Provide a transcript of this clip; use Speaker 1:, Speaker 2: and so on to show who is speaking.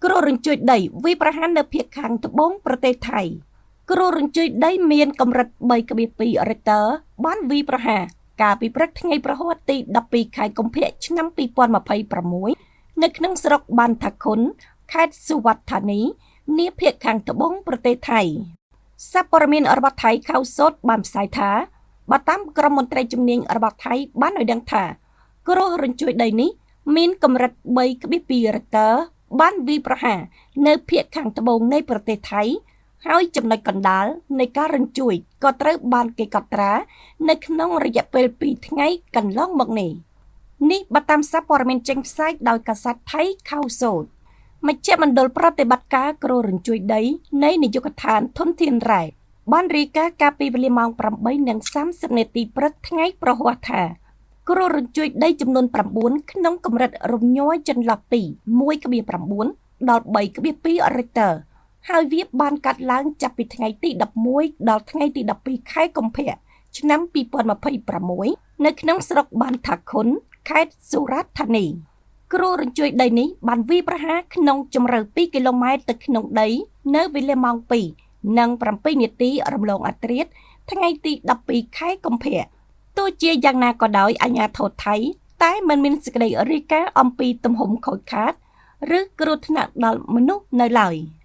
Speaker 1: គ្រោះរញ្ជួយដីវាយប្រហារនៅភាគខាងត្បូងប្រទេសថៃ គ្រោះរញ្ជួយដីមានកម្រិត 3.2 រិចទ័រ បានវាយប្រហារកាលពីព្រឹកថ្ងៃព្រហស្បតិ៍ទី 12 ខែកុម្ភៈ ឆ្នាំ 2026 នៅក្នុងស្រុកបានថាខុន ខេត្តសុវត្ថានី នាភាគខាងត្បូងប្រទេសថៃ។ សារព័ត៌មានរបស់ថៃខៅសូតបានផ្សាយថា បើតាមក្រុមមន្ត្រីជំនាញរបស់ថៃបានឲ្យដឹងថា គ្រោះរញ្ជួយដីនេះមានកម្រិត 3.2 រិចទ័រ បានវាយប្រហារនៅភាគខាងត្បូងនៃប្រទេសថៃ ហើយចំណុចកណ្ដាលនៃការរញ្ជួយក៏ត្រូវបានគេកត់ត្រានៅក្នុងរយៈពេល 2 ថ្ងៃកន្លងមកនេះ។ នេះបើតាមសារព័ត៌មានចេញផ្សាយដោយកាសែតថៃខៅសូត។ មជ្ឈមណ្ឌលប្រតិបត្តិការគ្រោះរញ្ជួយដីនៃនាយកដ្ឋានធនធានរ៉ែបានរាយការណ៍កាលពីវេលាម៉ោង 8:30 នាទីព្រឹកថ្ងៃព្រហស្បតិ៍ថា គ្រោះរញ្ជួយដីចំនួន 9 ក្នុងកម្រិតរំញ័រចន្លោះពី 1.9 ដល់ 3.2 រិចទ័រ ហើយវាបានកាត់ឡើងចាប់ពីថ្ងៃទី 11 ដល់ថ្ងៃទី 12 ខែកុម្ភៈ ឆ្នាំ 2026 នៅក្នុងស្រុកបានថាខុន ខេត្តសុរាតធានី។ គ្រោះរញ្ជួយដីនេះបានវាយប្រហារក្នុងជម្រៅ 2 គីឡូម៉ែត្រទៅក្នុងដី នៅវេលាម៉ោង 2:07 នាទីរំលងអធ្រាត្រថ្ងៃទី 12 ខែកុម្ភៈ។ ទោះជាយ៉ាងណាក៏ដោយ អាជ្ញាធរថៃតែមិនមានសេចក្តីរាយការណ៍អំពីទំហំខូចខាត ឬគ្រោះថ្នាក់ដល់មនុស្សនៅឡើយ។